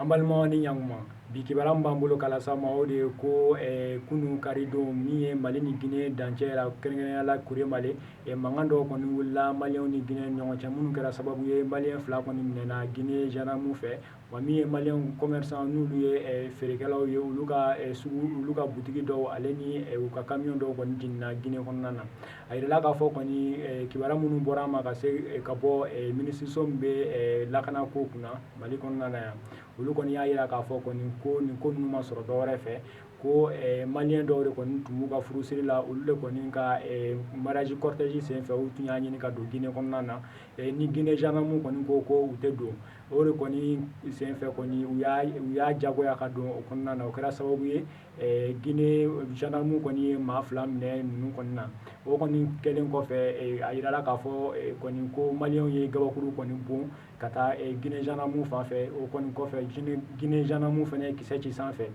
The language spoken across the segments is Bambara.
An balimaw ni ɲankuma, bi kibaruya min b'an bolo k'a lase aw ma, o de ye ko kunun karidon, min ye Mali ni Guinée dancɛ la, kɛrɛnkɛrɛnnenya la Kuremale, mankan dɔw kɔni wulila Maliyɛnw ni Guinée ɲɔgɔn cɛ, minnu kɛra sababu ye Maliyɛn fila kɔni minɛna Guinée gendarme fɛ. Wa min ye Maliyɛn commerçant, n'olu ye feerekɛlaw ye, olu ka sugu, olu ka butigi dɔw ale ni u ka camion dɔw kɔni jenina Guinée kɔnɔna na. A yirala k'a fɔ kɔni, kibaruya minnu bɔra an ma ka se ka bɔ minisiriso min bɛ lakana ko kunna Mali kɔnɔna na yan, olu kɔni y'a jira k'a fɔ kɔni ko nin ko ninnu ma sɔrɔ dɔwɛrɛ fɛ, ko Maliyɛn dɔw de kɔni tun b'u ka furusiri la, olu de kɔni ka mariage cortège senfɛ, u tun y'a ɲini ka don Guinée kɔnɔna na. Ni Guinée gendarme kɔni ko ko u tɛ don, o de kɔni senfɛ kɔni u y'a jagoya ka don o kɔnɔna na. O kɛra sababu ye Guinée gendarme kɔni ye maa fila minɛ ninnu kɔni na. O kɔni kɛlen kɔfɛ, a yirala k'a fɔ kɔni ko Maliyɛnw ye gabakuru kɔni bon ka taa Guinée gendarme fan fɛ. O kɔni kɔfɛ, Guinée gendarme fana ye kisɛ ci sanfɛ.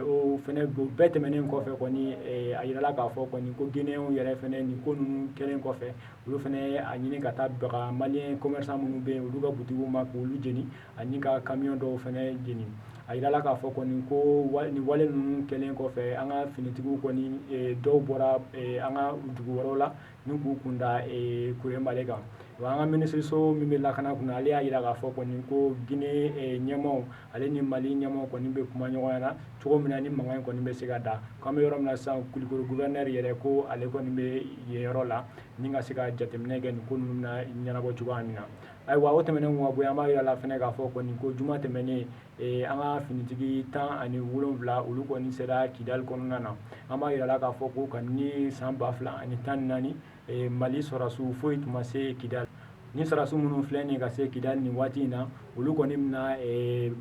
O fɛnɛ, o bɛɛ tɛmɛnen kɔfɛ kɔni, a yirala k'a fɔ kɔni ko Guinéenw yɛrɛ fɛnɛ, nin ko ninnu kɛlen kɔfɛ, olu fɛnɛ a ɲini ka taa baga Maliyɛn commerçant minnu bɛ yen, olu ka butigiw ma, k'olu jeni ani ka camion dɔw fɛnɛ jeni. A yirala k'a fɔ kɔni ko nin wale ninnu kɛlen kɔfɛ, an ka finitigiw kɔni dɔw bɔra an ka dugu wɛrɛw la ni k'u kunda Kuremale kan. Wa an ka minisiriso min bɛ lakana kunna, ale y'a jira k'a fɔ kɔni ko Guinée ɲɛmaaw ale ni Mali ɲɛmaaw kɔni bɛ kuma ɲɔgɔnya na cogo min na ni mankan in kɔni bɛ se ka da. K'an bɛ yɔrɔ min na sisan, Kulukoro gouverneur yɛrɛ ko ale kɔni bɛ yen yɔrɔ la ni ka se ka jateminɛ kɛ nin ko ninnu na ɲɛnabɔ cogoya min na. Ayiwa, o tɛmɛnen kɔ ka bɔ yen, an b'a yira la fɛnɛ k'a fɔ kɔni ko juma tɛmɛnen, an ka finitigi 17, olu kɔni sera Kidali kɔnɔna na. An b'a yira la k'a fɔ ko kabini san 2014, Mali sɔrɔdasiw foyi tun ma se Kidali. Ni sɔrɔdasiw minnu filɛ nin ka se Kidali nin waati in na, olu kɔni bɛna,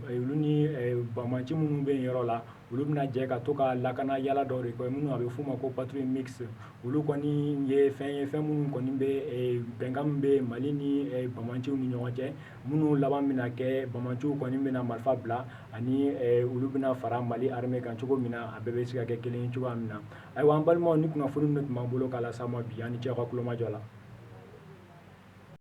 olu ni banbaanci minnu bɛ yen yɔrɔ la, olu bɛna jɛ ka to ka lakana yala dɔw de kɛ, minnu a bɛ f'u ma ko patrouille mixte. Olu kɔni ye fɛn ye, fɛn minnu kɔni bɛ bɛnkan min bɛ Mali ni banbaanciw ni ɲɔgɔn cɛ, minnu laban bɛna kɛ banbaanciw kɔni bɛna marifa bila ani olu bɛna fara Mali armée kan cogo min na, a bɛɛ bɛ se ka kɛ kelen ye cogoya min na. Ayiwa, an balimaw, ni kunnafoni de tun b'an bolo k'a lase aw ma bi. An ni ce aw ka kulomajɔ la.